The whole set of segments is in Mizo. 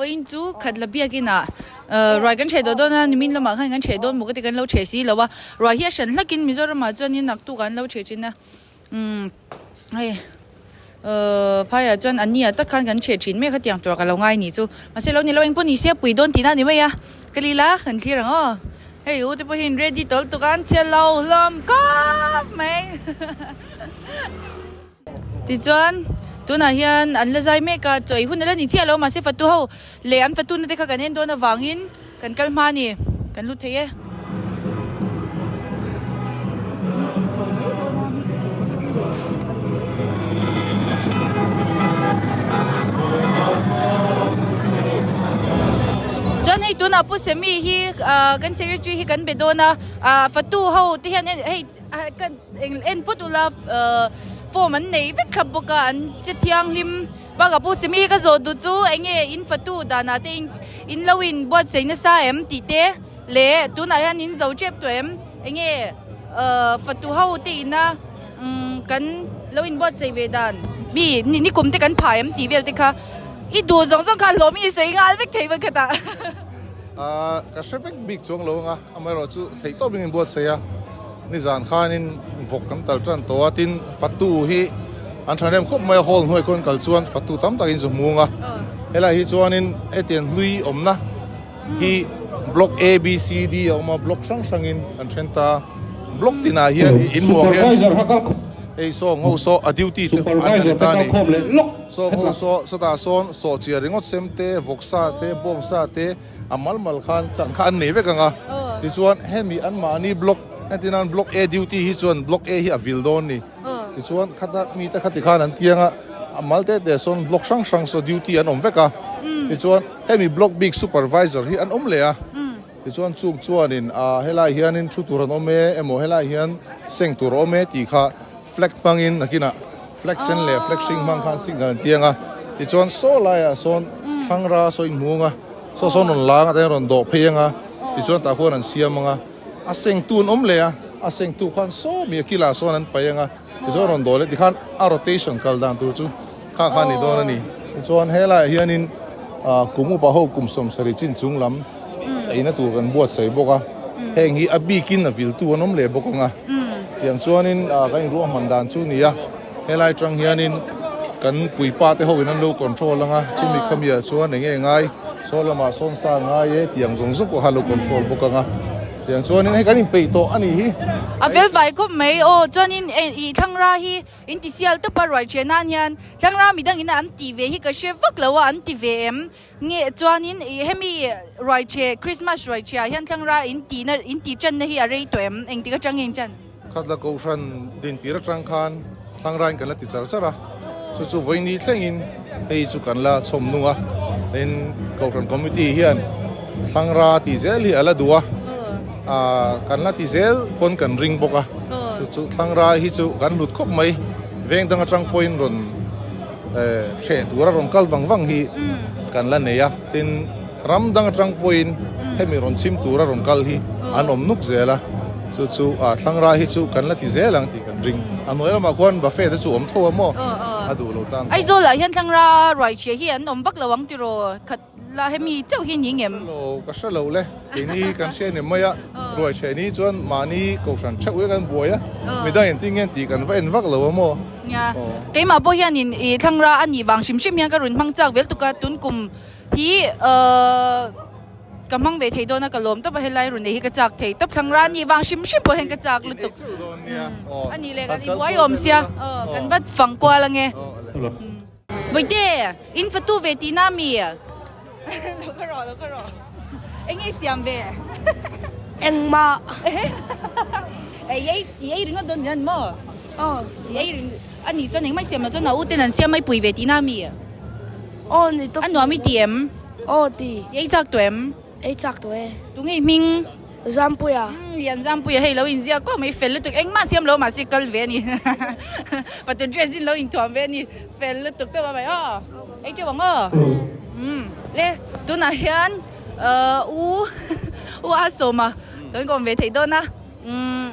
Vawiin chu khat la biakin ah ruai kan hreh tawh dawn a, nimin lamah khan kan hreh dawn maw ka ti kan lo hreh si lo a, ruai hi a hran hlakin Mizoramah chuanin naktuk ah an lo hreh thin a, umm hei ahh phaiah chuan an nia tak khan kan hreh thin mek a tiang tur ka lo ngai ni chu, mahse lo ni lo engpawh ni se a pui dawn tihna a ni mai a, ka lila kan thlir ang aw, hei u te pawh hian ready tawlh tuk a an chhe lo hlawm khawp mai. Tichuan, tunah hian an la zai mek a, chaw ei hun a la ni chiah lo, mahse fatu ho leh an fatuna te kha kan en dawn avangin kan kal hma a ni, kan lut thei e. Chuan hei tunah Pu Semi hi kan secretary hi kan be dawn a, fatu ho te hian hei kan. Eng en phawt ula form an nei vek thlap bawk a an che thianghlim bakah pawh simi hi ka zawh duh chu eng nge in fatu danah te in lo in buatsaih nasa em tih te leh tunah hian in zo tep tawh em eng nge fatu ho te ina kan lo in buatsaih ve dan mi nikum te kan phah em tih vel te kha i duh zawng zawng kha hlawm i sawi nghal vek thei vek khatah. Ka hre vek bik chuang lo ang a. Amaherawhchu theih tawp in inbuatsaih a, nizan khanin vawk kan tal tan tawh a, tin fatu hi an tha rem khawp mai a, hall hnuai khawn kal chuan fatu tam takin zu hmung a, helai hi chuanin hetiang hlui awmna hi block A, B, C, D a awm a, block hrang hrangin an then ta a, block tinah hian in hmuh ang hian hei saw ngho saw a duty te an ni ta a ni, saw ngho saw sawtah sawn sawhchiah ringawt sem te, vawksa te, bawngsa te. A mal mal khan chang kha an nei vek ang a, tichuan hemi anmahni block entir nan block A duty hi chuan block A hi a vil dawn ni, tichuan khata mite khati khan an tiang a, a mal te te sawn block hrang hrang saw duty an awm vek a, tichuan hemi block bik supervisor hi an awm leh a, tichuan chung chuanin ah helai hianin thu tur an awm e emaw helai hian seng tur a awm e tih kha flag hmangin nakinah flag sen leh flag hring hmang khan signal an tiang a, tichuan saw laiah sawn thlangra saw inhmung a, saw sawn rawn lang a tah hian rawn dawh phei ang a, tichuan tah khuan an siam ang a, a sengtu an awm leh a, a sengtu khan saw mi a kilah sawn an paih ang a, tichuan rawn dawh leh tikhan a rotation kal dan tur chu kha kha a ni dawn a ni. Tichuan helaiah hianin ah kum upa ho kum 70 chin chung lam eina tur kan buatsaih bawk a, heng hi a bikin a viltu an awm leh bawk ang a, tiang chuanin kan inruahman dan chu a ni a, helai tang hianin kan puipa te ho in an lo control ang a, chumi khamiah chuan eng nge ngai saw lamah sawn sa ngai e tiang zawng zawng pawh kha a lo control bawk ang a, tiang chuanin hei kan inpeih tawh a nih hi. A fel fai khawp mai aw, chuanin ih thlangra hi In ti sial tawp a ruai ṭhian nan hian Tlangram midang ina an tih ve hi ka hre vak lo a, an ti ve em? Nge chuanin ih hemi ruai ṭhe Christmas ruai ṭhiah hian Tlangra in tihna in tih ṭanna hi a rei tawh em? Engtik aṭang nge in ṭan? Khatla Kohhran dintir aṭang khan Tlangrain kan la ti char char a, chu chu vawiini thlengin hei chu kan la chhawm nung a, tin Kohhran Committee hian Thlangra tih zel hi a la duh a, ah kan la ti zel pawn kan ring bawk a. Chu chu thlangra hi chu kan hlut khawp mai, veng dang atang pawhin rawn eh theh tura rawn kal vang vang hi kan la nei a, tin ram dang atang pawhin hemi rawn chhim tura rawn kal hi an awm nuk zel a, chu chu ah thlangra hi chu kan la ti zel ang tih kan ring. A hnuai lamah khuan buffet te chu awm tho a maw a duh lo tan. Aizawl ah hian thlangra ruai chhia hi an awm vak lo ang tiraw khat. La hemi chauh hi ni ngem? Hre lo, ka hre lo le. Keini kan hria ni mai a, ruai ṭheh ni chuan mahni kohhran ṭheuh hi kan buai a, midang engtin nge tih kan va en vak lo a maw? Nia, keimah pawh hianin i thlangra a nih vang hrim hrim hian ka rawn hmang chak vel tuk a, tun kum hi ka hmang ve thei dawn a, ka lawm tawp a, helai rawn ei hi ka chak thei tawp, thlangra a nih vang hrim hrim pawh hian ka chak lutuk. A nih leh kan i buai awm sia, kan va fang kual ange. Bawihte, in fatu ve tih na mi? Lo ka rawh, lo ka rawh. Eng nge siam ve? Engmah. Ei ei, i ei ringawt dawn nian maw? Aw. I ei ring, a nih chuan engmah i siam loh chuan a u ten an siam mai pui ve tih na mi? Aw ni tawp. A nuam i ti em? Aw ti. I ei chak tawh em? Ei chak tawh e. Tunge i hming? Zampuia. Lian Zampuia hei lo inziak kawk mai fel lutuk engmah siam lo mahse kal ve a ni. Patu dress in lo inthuam ve a ni fel lutuk tawp a mai aw. Ei teuh ang aw. Umm le tunah hian u u a sawm a kan kawm ve theih dawn a. Umm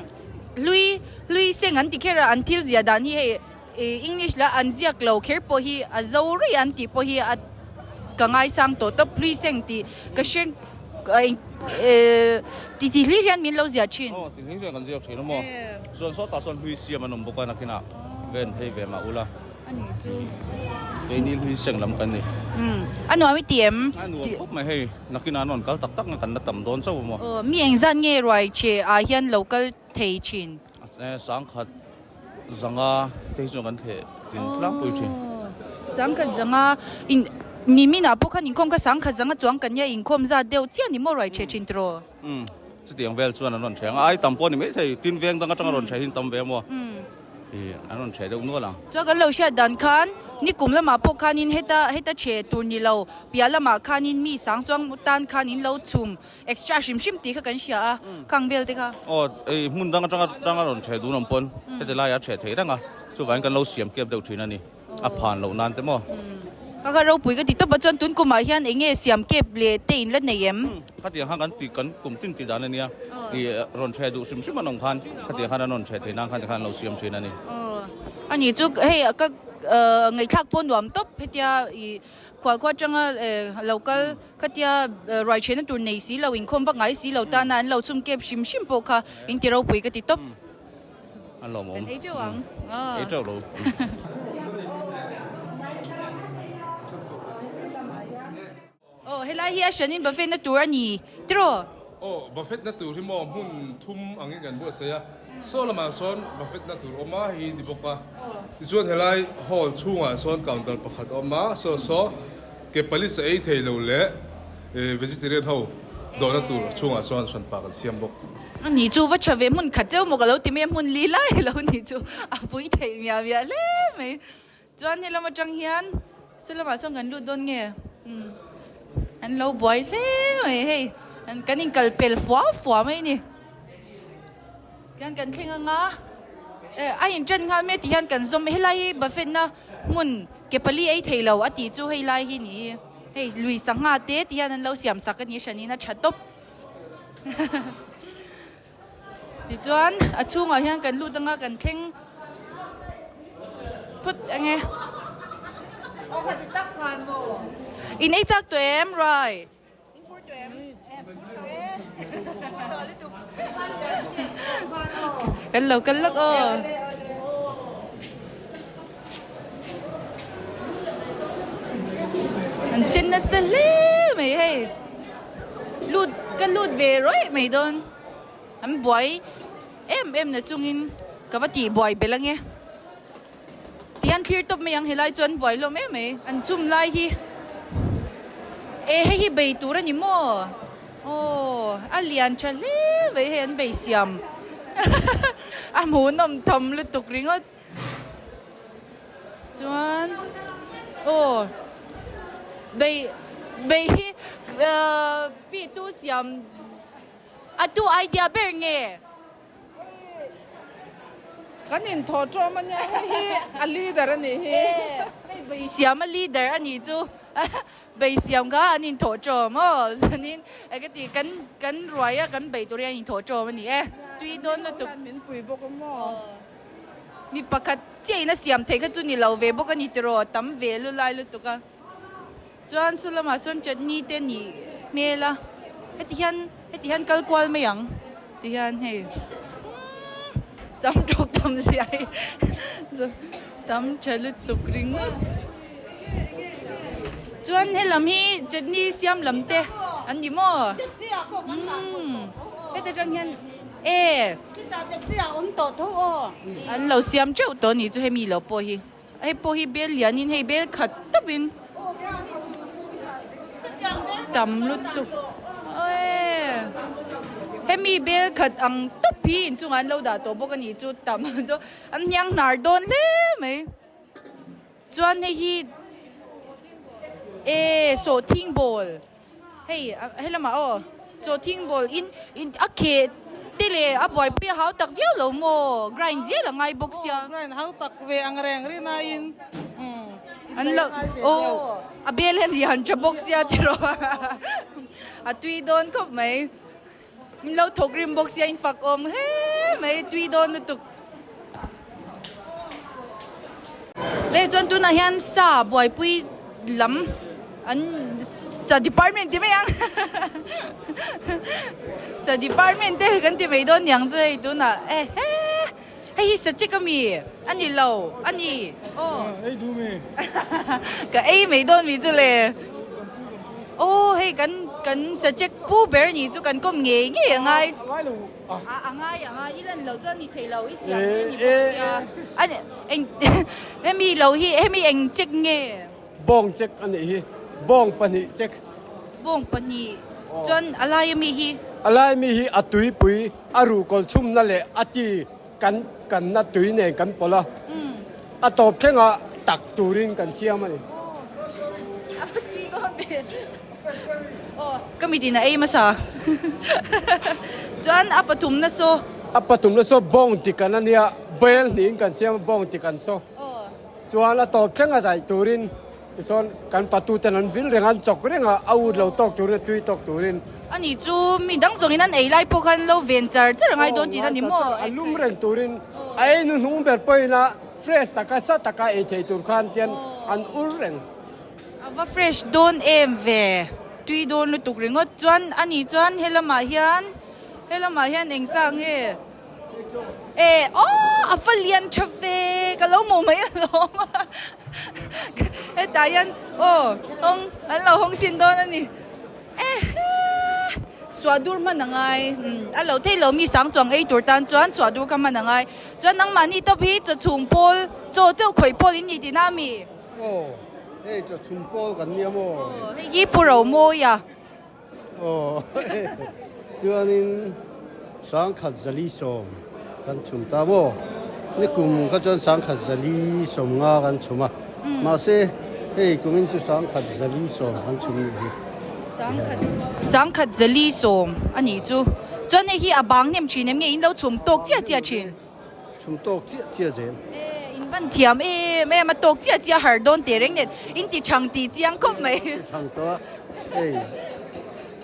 hlui hlui seng an ti kher a an thil zia dan hi hei English la an ziak lo kher pawh hi a zo rei an tih pawh hi a. ka ngaisang tawh tawp hlui seng tih ka hre ti ti hlir hian min lo ziah thin. Aw ti hlir hian kan ziak thin a maw? Chuan sawtah sawn hlui siam an awm bawk a nakinah ven phei ve mah ula. Keini hlui seng lam kan ni. Umm a nuam i ti em? A nuam khawp mai hei nakinah an rawn kal tak tak na kan la tam dawn chauh a maw? Aw mi engzat nge ruai che ah hian lo kal thei thin? Sangkhat zanga te hi chuan kan thleh thin tlangpui thin. Sangkhat zanga in nimin ah pawh khan inkhawm kha sangkhat zanga chuang kan nia inkhawm zat deuh chiah ni maw ruai theh thin tiraw? Umm chutiang vel chuan an rawn thleng a, ai tam pawh ni maithei tin veng dang atanga rawn thleh hi an tam ve maw? Ih an rawn thleh deuh nual ang. Chuan kan lo hriat dan khan nikum lamah pawh khanin heta heta thleh tur ni lo piah lamah khanin mi sang chuang tan khan in lo chhum Extra hrim hrim tih kha kan hria a, khang vel te kha. Aw, ei hmun dang atanga tanga rawn theh dun awm pawn heti laiah a theh thei reng a, chuvangin kan lo siam kep deuh thin a ni, a phan loh nan te maw. Kha kha ropui ka ti tawp a, chuan tun kumah hian eng nge siam kep leh te in la nei em? Khatiang khan kan ti kan kum tin tih dan a nia, tih rawn theh duh hrim hrim an awm khan khatiang khan an rawn theh thei nan khan tikhan an lo siam thin a ni. Aw, a ni chu hei ka ngaihthlak pawh nuam tawp hetia i Khualkhua atanga lo kal khatia ruai thehna tur nei si lo, inkhawm vak ngai si lo tana an lo chhum kep hrim hrim pawh kha in ti ropui ka ti tawp. An lawm awm. Kan ei teuh ang. Ei teuh lo. Aw helai hi a hranin buffet na tur a ni tiraw? Aw buffet na tur hi maw hmun thum angin kan buatsaih a, saw lamah sawn buffet na tur awm a hei ni bawk a. Tichuan helai hall chhungah sawn counter pakhat a awm a, saw saw ke pali sa ei thei lo leh vegetarian ho dawhna tur chhungah sawn hranpa kan siam bawk. A ni chu va tha ve hmun khat cheu maw ka lo ti mai a, hmun li lai a lo ni chu a pui theih miah miah hle mai. Chuan he lam atang hian saw lamah sawn kan lut dawn nge umm an lo buai hle mai hei kan inkal pel fua fua mai a ni. Tihian kan thleng anga eh a inṭan nghal mai tihian kan zawm helai hi buffet na hmun ke pali ei thei lo a tih chu hei lai hi ni hei lui sangha te tihian an lo siam sak a ni hranin a tha tawp tichuan a chhungah hian kan lut anga kan thleng phut enge in ei chak tawh em Rai. Kan lo kal lawk aw. An chen nasa hle mai hei. Lut ka lut ve rawih mai dawn. An buai em em na chungin ka va tih buai belh ange. Tihian thlir tawp mai ang helai chu an buai hlawm em mai. An chum lai hi e hei hi bei tur a ni maw? Aw a lian tha hle mai hei an bei siam a hmuhnawm tham lutuk ringawt chuan aw bei bei hi ahh pi tu siam a tu idea ber nge? Kan inthawh ṭawm a nia, hei hi a leader a nih hi. Hei Beisiam a leader a nih chu Beisiam kha an inthawh ṭawm aw chuanin eng ka ti kan kan ruai a kan bei tur hi an inthawh ṭawm a ni e tui dawn lutuk. Min pui bawk a maw. Mi pakhat chiah in a siam theih kha chu ni lo ve bawk a ni tiraw tam ve lu lai lutuk a. Chuan chu lamah sawn chutney te nih hmel a, heti hian heti hian kal kual mai ang ti hian hei sam tawk tam zia hi tam tha lutuk ringawt. Chuan helam hi chutney siam lam te an ni maw? Umm heti atang hian e an lo siam teuh tawh a nih chu hemi lo pawh hi. Hei pawh hi bel lianin hei bel khat tawpin tam lutuk ae hemi bel khat ang tawp hi inchungah an lo dah tawh bawk a nih chu tam dawn an hniang hnar dawn hle mai chuan hei hi e sawhthing ball. Hei he lamah aw sawhthing ball in in a kheh te leh a buaipui a hau tak viau lo maw grind zel a ngai bawk sia. Aw grind hau tak ve ang reng rin aiin umm an lo aw a bel hi a lian tha bawk sia tiraw a tui dawn khawp mai min lo thawk rim bawk sia in fak awm hle mai tui dawn lutuk. Le chuan tunah hian sa buaipui lam. An sa department ti mai ang sa department te kan ti mai dawn niang chu hei tunah e he hei hi sachek ami a ni lo a ni aw Ei duh mi. Ka ei mai dawn mi chu le aw hei kan kan sachek pu ber ni chu kan kawm ngei ngei a ngai a a ngai a ngai i lan lo chuan ni thei lo i siam te ni bawk sia a eng hemi lo hi hemi eng check nge. Bawng check a nih hi. Bawng pahnih check. Bawng pahnih chuan a lai ami hi. A lai ami hi a tuipui a ruhkawl chhumna leh a ti kan kanna tui nen kan pawlh a, a tawp thlengah tak turin kan siam a ni. A tui dawn ve. Aw ka mitin a ei hmasa. Chuan a pathumna saw. A pathumna saw bawng ti kan a nia, bel hnihin kan siam a bawng ti kan saw. Chuan a tawp thleng a daih turin tichuan kan fatuten an vil reng a, an chawk reng a, a ut lo tawk turin, a tui tawk turin. Ani chu mi dang zawngin an ei lai pawh khan lo ven char char a ngai dawn tih a ni maw? A lum reng turin a ei hnuhnung ber pawhin a fresh taka sa taka ei thei tur khan tian an ur reng. A va fresh dawn em ve, tui dawn lutuk ringawt. Chuan ani chuan helamah hian helamah hian eng sa nge? E aw a fa lian tha ve ka lo hmuh mai alawm hetah hian aw hawng an lo hawng chin dawn a ni e he suah dur hman a ngai umm a lo theih lo mi sang chuang ei tur tan chuan suah dur kha hman a ngai chuan nangmahni tawp hi chaw chhum pawl chaw chauh khawih pawl in ni tihna a mi aw hei chaw chhum pawl kan nia maw aw hei hi pu ro mawi a. Aw chuanin sangkhat zali sawm kan chhum ta maw? Ni kum kha chuan sangkhat zali sawm nga kan chhum a, mahse hei kumin chu sangkhat zali sawm kan chhum nih hi. Sangkhat sangkhat zali sawm a nih chu. Chuan hei hi a bang hnem thin em nge in lo chhum tawk chiah chiah thin? Chhum tawk chiah chiah zel. E, in van thiam em em a tawk chiah chiah har dawn teh reng nen in ti thang ti chiang khawp mai. Ti thang tawh a, hei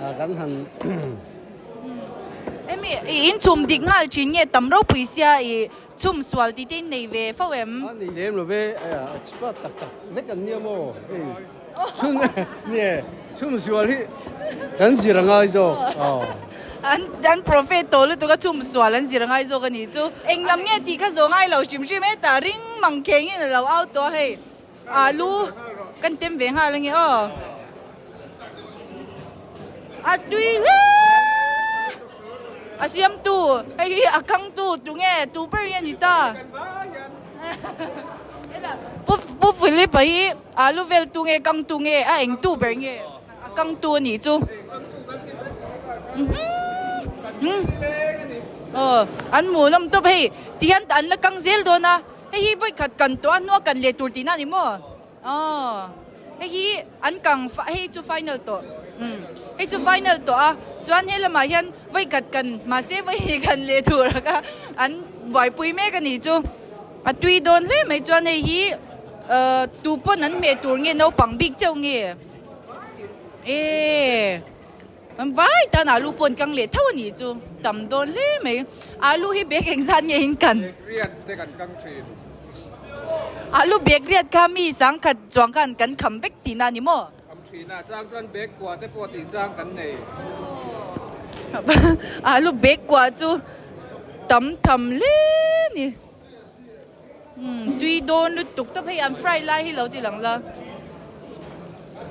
a kan han. Emi i in chhum dik nghal thin nge tam ropui sia i chhum sual tih te in nei ve fo em? A nei lem lo ve, expert tak tak vek an nia maw hei chhun nge chhum sual hi kan zir a ngai zawk aw. An an prophet tawh lutuk a chhum sual an zir a ngai zawk a nih chu. Eng lam nge tih kha zawh ngai lo hrim hrim hetah ring mang kheng in a lo au tawh a hei alu kan tem ve nghal ange aw. A tui hle a siamtu hei hi a kangtu tunge tu ber nge ni ta. Pu Pu Philip a hi alu vel tu nge kang tu nge a eng tu ber nge a kang tu a nih chu aw an hmuh nawm tawp hei ti hian an la kang zel dawn a hei hi vawi khat kan tawh a hnua kan leh tur tihna a ni maw aw hei hi an kang hei chu final tawh umm hei chu final tawh a chuan he lamah hian vawi khat kan mahse vawi hnih kan leh tur a kha an buaipui mek a nih chu. A tui dawn hle mai chuan hei hi ahh tu pawn an hmeh tur nge naupang bik chauh nge eee an vai tan alu pawh an kang leh tho a nih chu tam dawn hle mai alu hi bag engzat nge in kan Bag riat te kan kang thin. Alu bag riat kha mi sangkhat chuang khan kan kham vek tihna a ni maw? Kham thin a, chang chuan bag kua te pawh tih chang kan nei. Alu bag kua chu tam tham hle ni. Umm tui dawn lutuk tawp hei an fry lai hi lo ti lang la.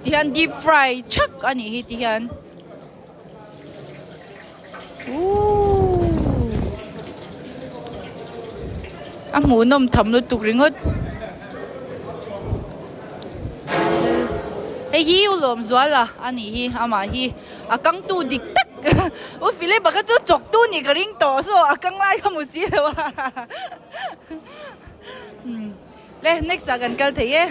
Tihian deep fry thak a nih hi tihian. Ooh a hmuhnawm tham lutuk ringawt hei hi u Lawmzuala a nih hi amah hi a kangtu dik tak u Philip a kha chu chawktu nih ka ring tawh saw a kang lai ka hmu si lo a le next ah kan kal thei e.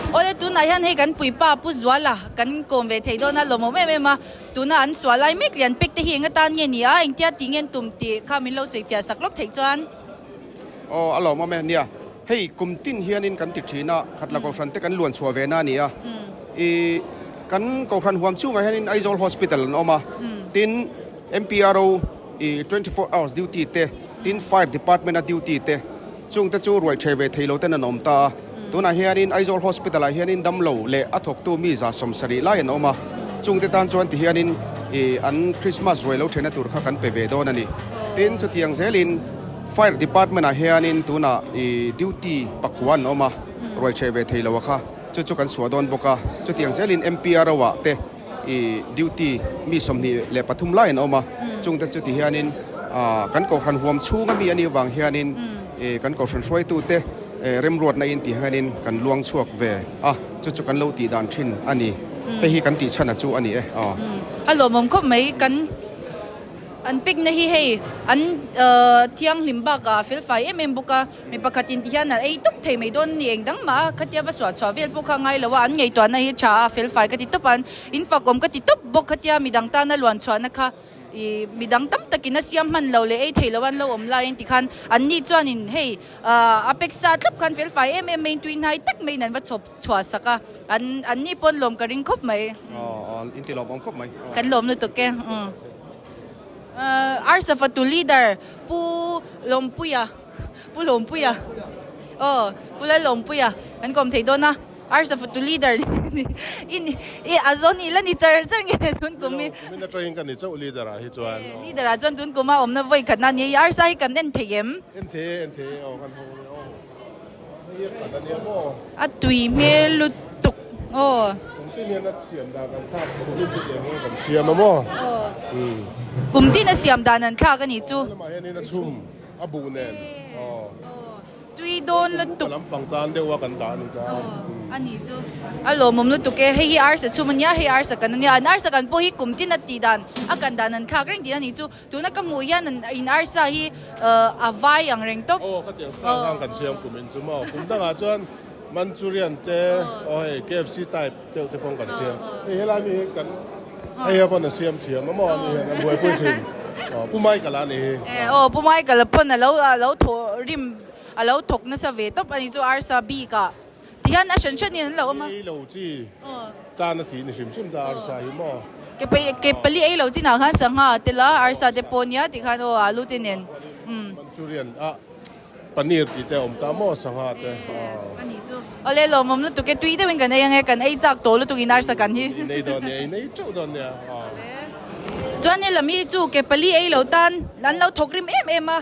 Awle tunah hian hei kan puipa Pu Zuala kan kawm ve thei dawn a lawmawm em em a tuna an suah lai mek lian pek te hi eng atan nge ni a engtia tih nge an tum tih kha min lo sawi fiah sak lawk theih chuan. Aw a lawmawm e nia hei kum tin hianin kan ti thin a khatla kohhran te kan luan chhuah ve na a ni a i. Kan Kohhran huam chhungah hianin Aizawl Hospital an awm a, tin MPRO i 24 hours duty te, tin Fire Department a duty te, chungte chu ruai ṭhe ve thei lo ten an awm ta a. Tunah hianin Aizawl Hospital ah hianin damlo leh a thawktu mi 70 lai an awm a, chungte tan chuan tihianin i an Christmas ruai lo ṭhena tur kha kan pe ve dawn a ni. Tin chutiang zelin Fire Department ah hianin tunah i duty pakua an awm a, ruai ṭhe ve thei lo a kha. Chu chu kan suah dawn bawk a, chutiang zelin MPRO ah te i duty mi 23 lai an awm a, chungte chu ti hianin kan kohhran huam chhunga mi a nih avang hianin kan kohhran hruaitute remruatna in ti hianin kan luang chhuak ve a, chu chu kan lo tih dan thin a ni. Hei hi kan tih chhan a chu a ni e. A lawmawm khawp mai kan. An pekna hi hei an thianghlim bakah a felfai em em bawk a, mi pakhatin ti hian a ei tawp thei mai dawn a ni, eng dang mah a khatia va suah chhuah vel pawh kha a ngai lo a, an ngaihtuahna hi tha a felfai ka ti tawp a, in fakawm ka ti tawp bawk khatia midang tana luan chhuahna kha ih midang tam takin a siam hman lo leh ei thei lo an lo awm lai an ti khan an ni chuanin hei a pek sa thlap khan felfai em em maiin tui hnai tak maiin an va chhawp chhuah sak a, an an ni pawn lawm ka ring khawp mai. Aw in ti lawmawm khawp mai. Kan lawm lutuk e. Arsa fatu leader Pu Lawmpuia Pu Lawmpuia aw Pu Lalawmpuia kan kawm thei dawn a Arsa fatu leader i ni i a zawn i la ni char char nge tun kum hi. Kumin atangin ka ni chauh leader ah hi chuan. Leader ah chuan tun kuma awmna vawi khatna a ni a Arsa hi kan en thei em? En thei e en thei e aw kan ho a nia aw. Hei a kan a nia maw? A tui hmel lutuk aw. Kum tin hian a siam dan an thlak kum tin chu tiang hian kan siam a maw? Aw. Kum tin a siam dan an thlak a nih chu. Lamah hianin a chhum a buh nen aw. Tui dawn lutuk. Kum lampang tan deuh a kan dah a ni ta. Aw a nih chu. A lawmawm lutuk e. Hei hi arsa chhum a nia, hei arsa kan a nia. An arsa kan pawh hi kum tin a tih dan a kan dan an thlak reng tih a nih chu. Tuna ka hmuh hian an in arsa hi a vai ang reng tawp. Aw ka tiang sang khan kan siam kum in chu maw. Kum dangah chuan Manchurian te aw hei KFC type deuh te pawh kan siam. Hei helai mi hi kan hei hi pawn a siam thiam a maw ani hian a buaipui thin. Aw Pu Michael a ni hi. Aw Pu Michael a pawn a lo a lo thawh rim a lo thawk nasa ve tawp a ni chu arsa bik ah. Tihian a hran hranin an lo awm a. Ei lo chi tan a chi ni hrim hrim ta arsa hi maw. Ke pei ke pali ei lo chinah khan sangha a tel a, arsa te pawh nia tikhan aw alu te nen umm. Manchurian ah paneer tih te a awm ta maw sangha te aw. A nih chu. Awle lawmawm lutuk e tui deuhin kan ei ange kan ei chak tawh lutuk in arsa kan hi. In ei dawn nia in ei teuh dawn nia aw. Chuan helam hi chu ke pali ei lo tan an lo thawk rim em em a,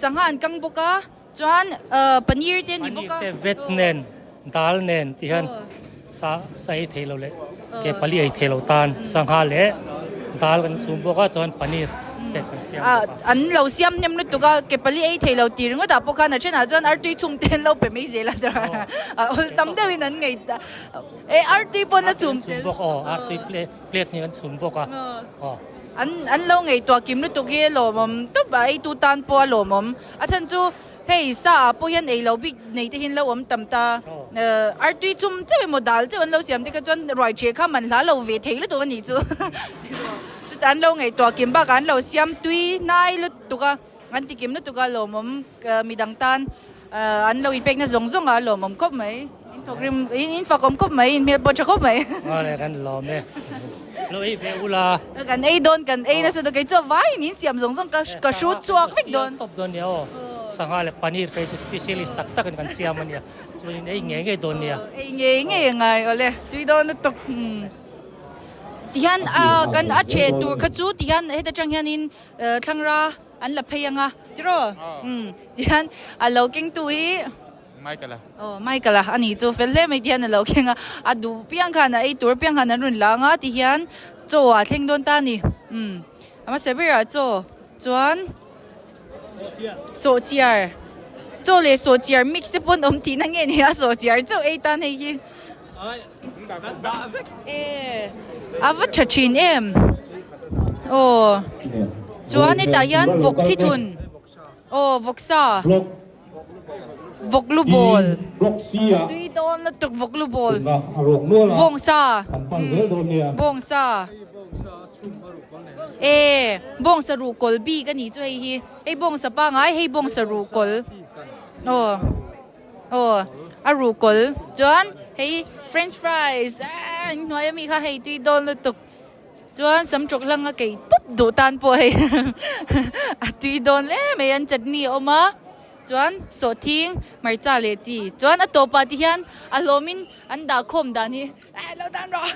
sangha an kang bawk a. Chuan paneer te ni bawk a. Paneer te veg nen dal nen ti hian sa sa ei thei lo leh ke pali ei thei lo tan sangha leh dal kan chhum bawk a chuan paneer veg kan siam bawk a. An lo siam hnem lutuk a ke pali ei thei lo ti ringawt ah pawh khan a thenah chuan artui chhum te an lo pe mai zel a a awlsam deuhin an ngei ta e artui pawn a chhum tel. Bawk aw artui plate hnih kan chhum bawk a aw. An an lo ngaihtuah kim lutuk hi a lawmawm tawp a eitu tan pawh a lawmawm. A chhan chu hei sa ah pawh hian ei lo bik nei te hian lo awm tam ta. Artui chum chauh emaw dal chauh an lo siam te kha chuan ruai ṭhe kha man hla lo ve thei lutuk a nih chu. Chutah an lo ngaihtuah kim bakah an lo siam tui hnai lutuk a, an ti kim lutuk a lawmawm midang tan an lo inpekna zawng zawng ah a lawmawm khawp mai. In thawk rim in fakawm khawp mai, in hmel pawh tha khawp mai. Awle kan lawm e. Lo ei ve ula. Kan ei dawn kan ei nasa dawn kei chu a vaiin in siam zawng zawng ka ka hrut chhuak vek dawn. Tawp dawn nia aw. Sangha leh paneer phei chu specialist tak tak in kan siam a nia. Chuan in ei ngei ngei dawn nia. Ei ngei ngei a ngai awle. Tui dawn lutuk. Tihian kan a ṭheh tur kha chu tihian heta ṭang hianin thlangra an la phei ang a tiraw? Tihian a lo kengtu hi. Michael a. Aw Michael a ani chu fel hle mai tihian a lo keng a, a duh piang khan a ei tur piang khan an rawn lang a tihian chaw ah thleng dawn ta a ni umm a hmasa berah chaw chuan sawhchiar chaw leh sawhchiar mix te pawn awm tihna nge ni a sawhchiar chauh ei tan hei hi e a va tha thin em aw chuan hetah hian vawk thithun aw vawksa. Vawklu bawl tui dawn lutuk vawklu bawl bawngsa bawngsa e bawngsa ruh kawl bik a nih chu hei hi hei bawngsa pangai hei bawngsa ruh kawl aw aw a ruh kawl chuan hei french fries. In hnuai ami kha hei tui dawn lutuk. Chuan sam tawk hlanga kei pup duh tan pawh hei a tui dawn hle mai an chutney a awm a chuan sawhthing hmarcha leh chi chuan a tawpah ti hian a hlawmin an dah khawm dan hi eh lo dan rawh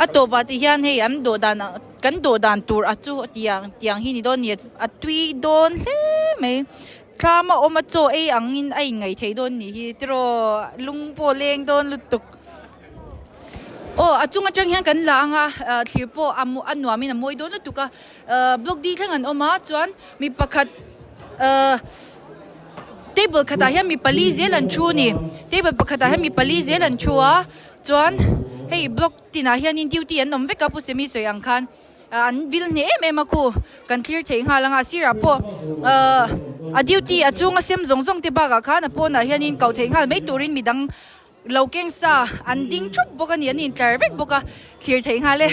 a tawpah ti hian hei an dawh dan ah kan dawh dan tur a chu tiang tiang hi ni dawn a ni a tui dawn hle mai. Thlam a awm a chaw ei angin a inngaih theih dawn nih hi tiraw lung pawh leng dawn lutuk. Aw a chung atang hian kan la ang a thlir pawh a a nuamin a mawi dawn lutuk a block D thleng an awm a chuan mi pakhat ahh table khatah hian mi pali zel an thu a ni table pakhatah hian mi pali zel an thu a chuan hei block tinah hianin duty an awm vek a pu Semi sawi ang khan. An vil hneh em em a khu kan thlir theih nghal ang a sirah pawh ahh a duty a chhunga sem zawng zawng te bakah khan a pawnah hianin koh theih nghal mai turin midang lo keng sa an ding thup bawk a ni an intlar vek bawk a thlir theih nghal e.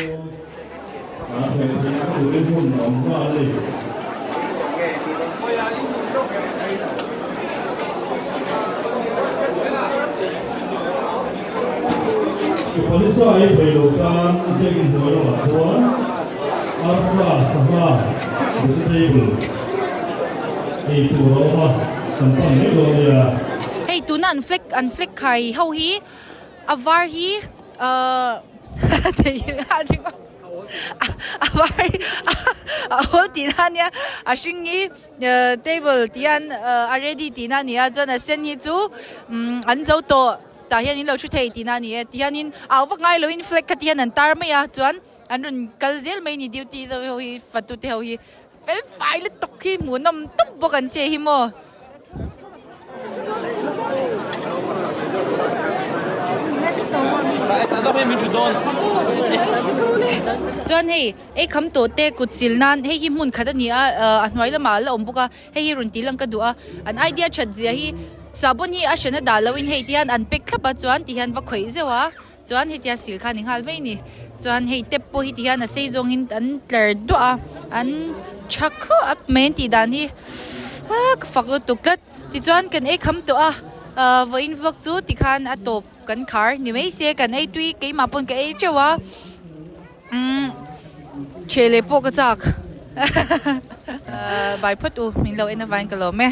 Hei tuna an flag an flag khai ho hi a var hi ahh theihnghilh nghal ringawt a var hi a awl tihna ania a hring hi table tih hian a ready tihna a ni a chuan a sen hi chu an zo tawh tah hian in lo thu thei tihna a ni e tihianin au vak ngai loin flag kha ti hian an tar mai a chuan an rawn kal zel mai a ni duty te ho hi fatu te ho hi fel fai lutuk hi hmuhnawm tawp bawk an che hi maw. Chuan hei ei kham tawh te kut sil nan hei hi hmun khat a ni a a hnuai lamah a la awm bawk a hei hi rawn tih lang ka duh a an idea that zia hi sahbawn hi a hran a dah loh in hei ti hian an pack thlap a chuan ti hian va khawih zeuh a chuan hetia sil kha a ni nghal mai a ni chuan hei tap pawh hi ti hian a sei zawng in an tlar duah a an tha khawp mai an tih dan hi ah ka fak lutuk tlat tichuan kan ei kham tawh a ah vawiin vlog chu tikhan a tawp kan khar ni mai se kan ei tui keimah pawn ka ei teuh a umm ṭheh leh pawh ka chak bye phawt u min lo en avangin ka lawm e.